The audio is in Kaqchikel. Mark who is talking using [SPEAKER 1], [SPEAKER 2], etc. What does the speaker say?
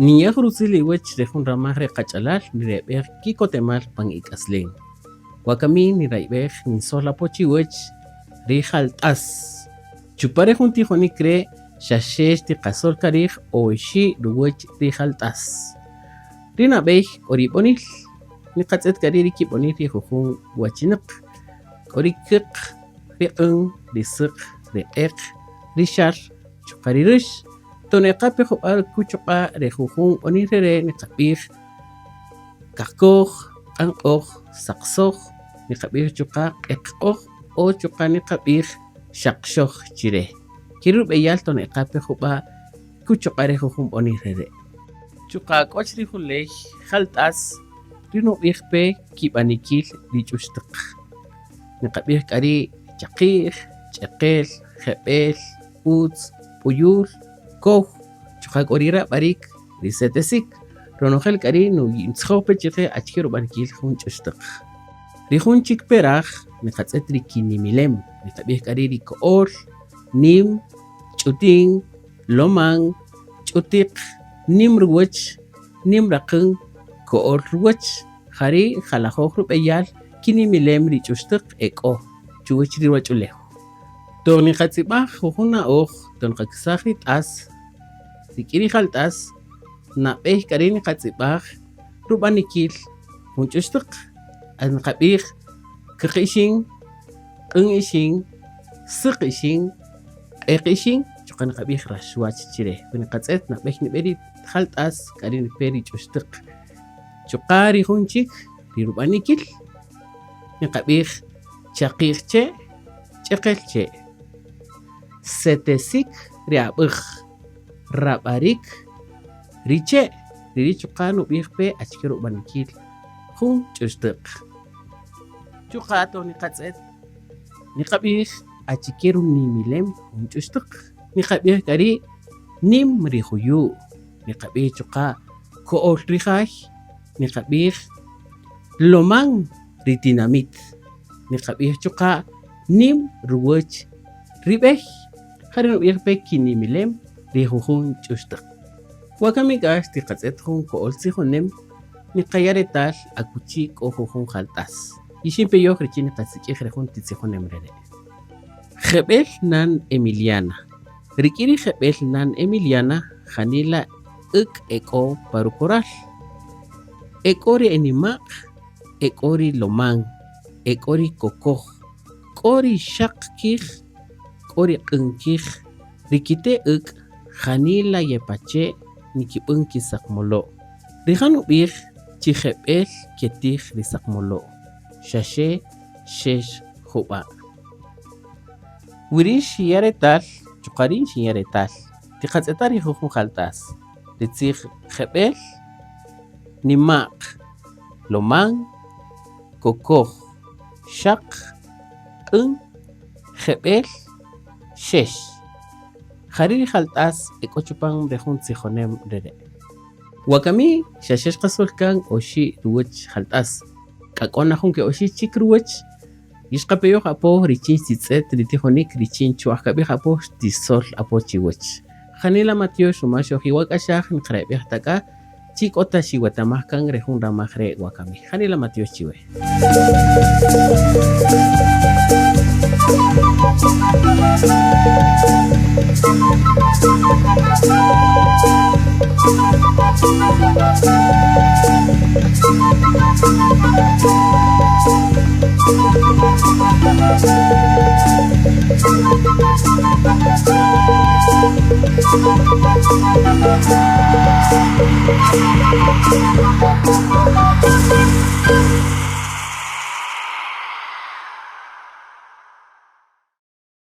[SPEAKER 1] Ninya' rutzil iwech re jun ramaj re qach'alal nireb'ej kikotemal pan ik'aslen. Wakami nirayb'ej ninsol apo chiwech ri jalt'as. Chupan re jun tijonik re' xa xe xtiqasol ka rij oxi' ruwech ri jalt'as. Ri nab'ey k'o ri b'onil, niqatz'et k'a ri' ri kib'onil ri jujun wachinäq, k'o ri käq, ri q'än, ri säq, ri q'eq, ri xar, chuqa' ri räx. Toneqa pe jub'a' kuchuq'a' re jujun b'onil re re' niqab'ij kaqköj, q'anq'öj, saqsöj, niqab'ij chuqa' q'eqq'öj o chuqa' niqab'ij xaqxoj chi re. Ke ri' rub'eyal toneqa pe jub'a' kuchuq'a' re jujun b'onil re re'. Chuqa' k'o chi ri juley jalt'as ri nub'ij pe kib'anikil ri ch'uxtäq. Niqab'ij k'a ri' chaqi'j, ch'eqël, jeb'ël, ütz, b'uyül, kow, chuqa' k'o ri rab'arik, ri setesïk, ronojel k'a ri' nutzijoj pe chi qe achike rub'anikil jun ch'uxtäq. Ri jun chik peraj niqatz'ët ri kinimilem, niqab'ij k'a ri' ri ko'öl, nïm, ch'utin, loman, ch'utiq, nïm ruwäch, nïm raqän, ko'öl ruwäch, ja ri' jalajöj rub'eyal kinimilem ri ch'uxtäq e k'o chuwäch ri ruwach'ulew. Toq niqatz'ib'aj jujun na'oj toq nqakisaj ri t'as, rik'in ri jalt'as, nab'ey k'a ri' niqatz'ib'aj rub'anikil jun ch'uxtäq, nqab'ij käq ixin, q'än ixin, säq ixin, q'eq ixin, chuqa' nqab'ij raxwach chi re, we nqatz'ët nab'ey nib'e ri jalt'as k'a ri' nipe ri ch'uxtäq, chuqa' ri jun chik ri rub'anikil nqab'ij chaqi'j che', ch'eqël che', setesïk ri ab'äj, rab'arik ri che', ri ri' chuqa' nub'ij pe achike rub'anikil jun ch'uxtäq. Chuqa' toq niqatz'ët niqab'ij achike runimilem jun ch'uxtäq, niqab'ij k'a ri' nïm ri juyu', niqab'ij chuqa' ko'öl ri jay, niqab'ij loman ri tinamït, niqab'ij chuqa' nïm ruwäch ri b'ey, ja ri' nub'ij pe kinimilem ri jujun ch'uxtäq. Wakami k'a xtiqatz'ët jun ko'öl tzijonem niqaya' retal akuchi k'o jujun jalt'as. Yixin pe yoj richin niqasik'ij re jun titzijonem re re'. Jeb'ël nan Emiliana. Rik'in ri jeb'ël nan Emiliana janila äk' e k'o pa rukoral. E k'o ri e nima'q, e k'o ri loman, e k'o ri koköj, k'o ri xaq kij, k'o ri q'än kij. Ri kite' äk' janila yepache' nkib'än kisaqmolo'. Rija' nub'ij chi jeb'ël ketij ri saqmolo', xa xe xex jub'a'. Wi rïx xiya' retal, chuqa' rïn xinya' retal, tiqatz'eta' ri jujun jalt'as, ri tzij jeb'ël, nima'q, loman, koköj, xaq, q'än, jeb'ël, xex. Ja ri' ri jalt'as e k'o chupam re jun tzijonem re re'. Wakami xa xe xqasöl kan oxi' ruwäch jalt'as, k'a k'o na jun ke oxi' chik ruwäch yixqapeyoj apo richin xtitz'et ri tijonïk richin chwa'q kab'ij apo xtisöl apo chiwäch. Janila matyox ruma xojiwak'axaj nqarayb'ej ta k'a chi k'o ta xiwetamaj kan re jun ramaj re' wakami. Janila matyox chiwe.